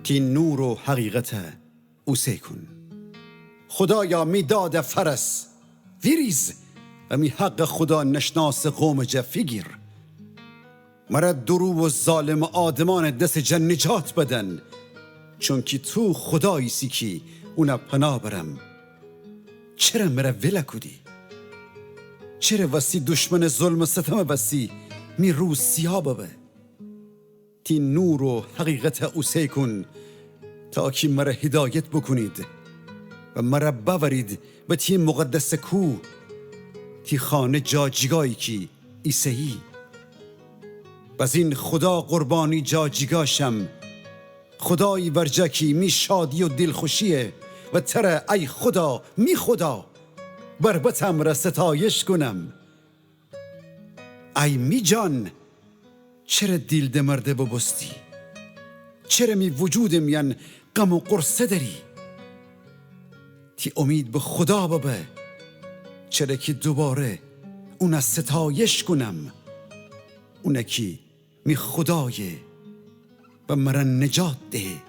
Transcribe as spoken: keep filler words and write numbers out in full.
تی نور و حقیقتَ اوسه کون. خودایا، می دادَ فأرس، ویریز و می حقَ خودانشناسٚ قومٚ جا فیگیر. مرَ دورو و ظالمٚ آدمأنٚ دسٚ جا نجات بدن، چونکی تو خودایی ایسی کی اونَ پناه برم. چره مرَ ول کودی؟ چره وستی دشمنٚ ظلم و ستمٚ وستی می روز سیاه ببه؟ تی نور و حقیقتَ اوسه کون، تا کی مرَ هدایت بوکونید و مرَ بأورید به تی مقدسٚ کوه، تی خانه جاجیگایی کی ایسه‌یی. بزین خودا قربانی جاجیگا شم، خودایی ورجه کی می شادی و دلخوشییه و ترَ، ای خودا، می خودا، بربطٚ امرأ ستایش کونم. ای می جان، چره دیل دمرده بوبوستی؟ چره می وجودٚ میأن غم و غورصه دأری؟ تی امید به خودا ببه، چره کی دوباره اونَ ستایش کونم، اونَ کی می خودایه و مرَ نجات دهه.